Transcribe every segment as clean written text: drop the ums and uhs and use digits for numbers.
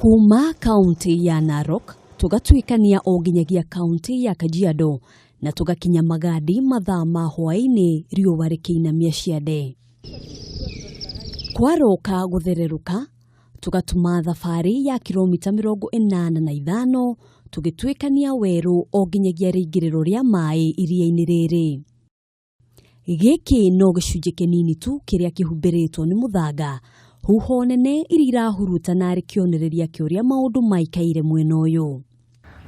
Kuma kaunti ya Narok tũgatuĩkania o nginyagia kaunti ya Kajiado na tũgakinya Magadi mathaa ma hwaĩ-inĩ riũa rĩkĩinamia ciande. Kwaroka gũthererũka tũgatuma thabarĩ ya kilomita 85 tũgĩtuĩkania werũ o nginyagia rĩingĩrĩro rĩa maĩ iria-inĩ rĩrĩ. Gĩkĩ no gĩcunjĩ kĩnini tu kĩrĩa kĩhumbĩrĩtwo nĩ mũthanga, huho nene iria irahurutana arĩ kĩonereria kĩa ũrĩa maũndũ maikaire mwena ũyũ.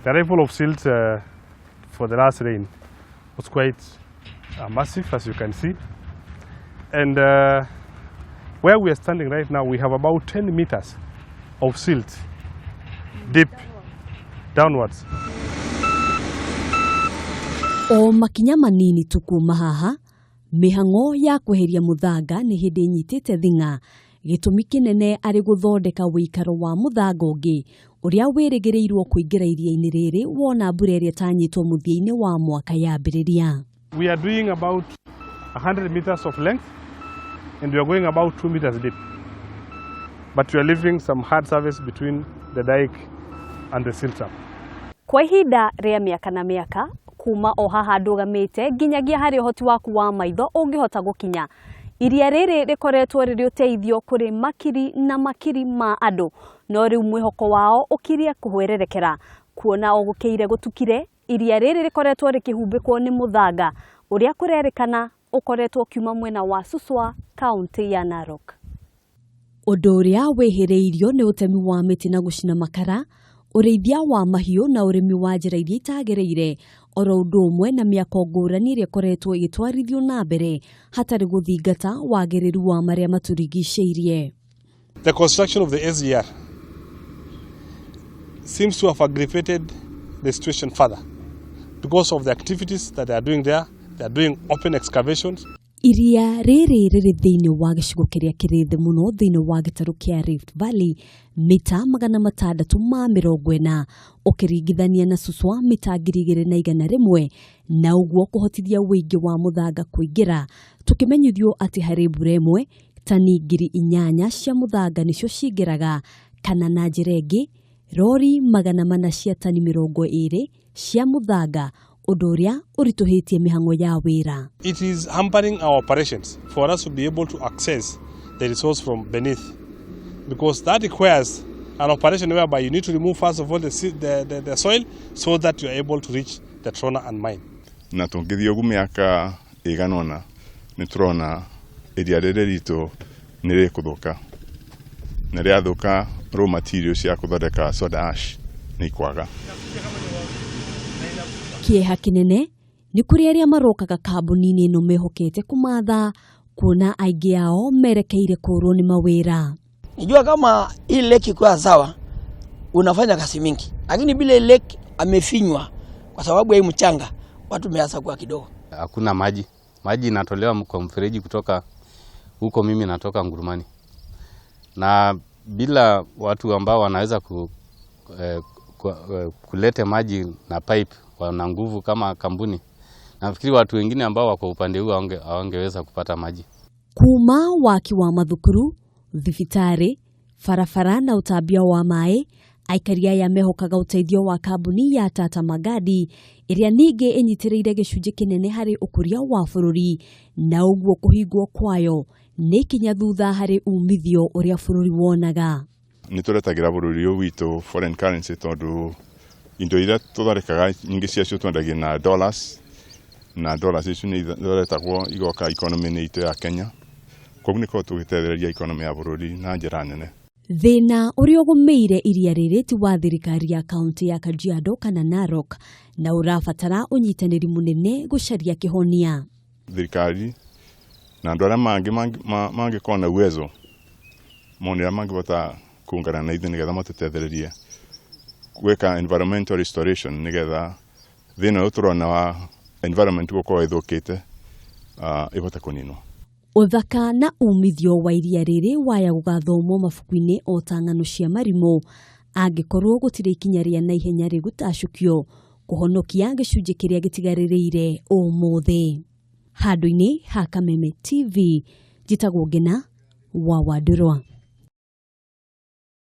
The arrival of silt for the last rain was quite massive, as you can see. And where we are standing right now, we have about 10 meters of silt deep downwards. O makinya manini tu kuma haha, mĩhang'o ya kweheria mũthanga nĩ hĩndĩ ĩnyitĩte thing'a, gĩtũmi kĩnene arĩ gũthondeka wĩikaro wa mũthanga ũngĩ ũrĩa wĩrĩgĩrĩirwo kũingĩra iria-inĩ rĩrĩ wona mbura ĩrĩa ĩtanyĩtwo mũthia-inĩ wa mwaka yambĩrĩria. We are doing about 100 meters of length and we are going about 2 meters deep. But we are leaving some hard surface between the dike and the silt up. Kwa ihinda rĩa mĩaka na mĩaka kuma o haha ndũgamĩte nginyagia harĩ ũhoti waku wa maitho ũngĩhota gũkinya, iria rĩrĩ rĩkoretwo rĩrĩ ũteithio kũrĩ makiri na makiri ma andũ, no rĩu mwĩhoko wao ũkirie kũhwererekera kuona o gũkĩire gũtukire. Iria rĩrĩ rĩkoretwo rĩkĩhumbĩkwo nĩ mũthanga ũrĩa kũrerĩkana ũkoretwo ũkiuma mwena wa Suswa, kaunti ya Narok. Ũndũ ũrĩa wĩhĩrĩirio nĩ ũtemi wa mĩtĩ na gũcina makara, ũrĩithia wa mahiũ na ũrĩmi wa njĩra iria itagĩrĩire, oro ũndũ ũmwe na mĩako ngũrani ĩrĩa ĩkoretwo ĩgĩtwarithio na mbere hatarĩ gũthingata wagĩrĩru wa marĩa matũrigicĩirie. The construction of the SGR seems to have aggravated the situation further because of the activities that they are doing there. They are doing open excavations. Iria rĩrĩ rĩrĩ thĩinĩ wa gĩcigo kĩrĩa kĩrĩ thĩ mũno thĩinĩ wa gĩtarũ kĩa Rift Valley, mita 640 ũkĩringithania na Suswa mita 2100, na ũguo kũhotithia ũingĩ wa mũthanga kũingĩra, tũkĩmenyithio atĩ harĩ mbura ĩmwe tani 8,000 cia mũthanga nĩcio cingĩraga, kana na njĩra ĩngĩ rori 400 cia tani 20 cia mũthanga, ũndũ ũrĩa ũritũhĩtie mĩhang'o ya wĩra. It is hampering our operations for us to be able to access the resource from beneath, because that requires an operation whereby you need to remove first of all the soil so that you are able to reach the trona and mine. Na tũngĩthiĩ ũguo mĩaka ĩigana ũna, nĩ tũrona iria rĩrĩ ritũ nĩ rĩkũthũka, na rĩathũka raw material cia kũthondeka soda ash nĩ ikwaga. Kĩeha kĩnene nĩ kũrĩ arĩa marokaga kambuni-inĩ ĩno mehokete kũmatha, kuona aingĩ ao merekeire kũrwo nĩ mawĩra. Nijua kama hii lake ikiwa sawa unafanya kazi mingi, lakini bila hii lake amefinywa kwa sababu ya hii mchanga, watu wameanza kuwa kidogo. Hakuna maji, maji inatolewa kwa mfereji kutoka huko, mimi natoka Ngurumani, na bila watu ambao wanaweza kulete maji na pipe wana nguvu kama kampuni, nafikiri watu wengine ambao wako upande huu hawangeweza kupata maji. Kuma waki wa mathukuru, thibitarĩ, barabara na ũtambia wa maĩ, aikari aya mehokaga ũteithio wa kambuni ya Tata Magadi ĩrĩa ningĩ ĩnyitĩrĩire gĩcunjĩ kĩnene harĩ ũkũria wa bũrũri, na ũguo kũhingwo kwayo nĩ ikinya thutha harĩ umithio ũrĩa bũrũri wonaga. Nĩ tũretagĩra bũrũri ũyũ witũ foreign currency, tondũ indo iria tũthondekaga nyingĩ ciacio twendagia na dollars, na dollars icio nĩ ithondekagwo igoka economy-inĩ itũ ya Kenya, koguo nĩ korwo tũgĩtethereria economy ya bũrũri na njĩra nene. Thĩna ũrĩa ũgũmĩire iria rĩrĩ ti wa thirikari ya kaunti ya Kajiado kana Narok, na ũrabatara ũnyitanĩri mũnene gũcaria kĩhonia. Thirikari na andũ arĩa mangĩ mangĩkorwo na uwezo mone ũrĩa mangĩhota kuungana na ithuĩ nĩgetha matũtethererie gwĩka environmental restoration, nĩgetha thĩna ũyũ tũrona wa environment gũkorwo ĩthũkĩte ĩhote kũninwo. Ũthaka na umithio wa iria rĩrĩ waya gũgathomwo mabuku-inĩ o ta ng'ano cia marimũ angĩkorwo gũtirĩ ikinya rĩa naihenya rĩgũtacũkio kũhonokia gĩcunjĩ kĩrĩa gĩtigarĩrĩire ũmũthĩ. Handũ-inĩ ha Kameme TV, njĩtagwo Ngina wa Wandũrwa.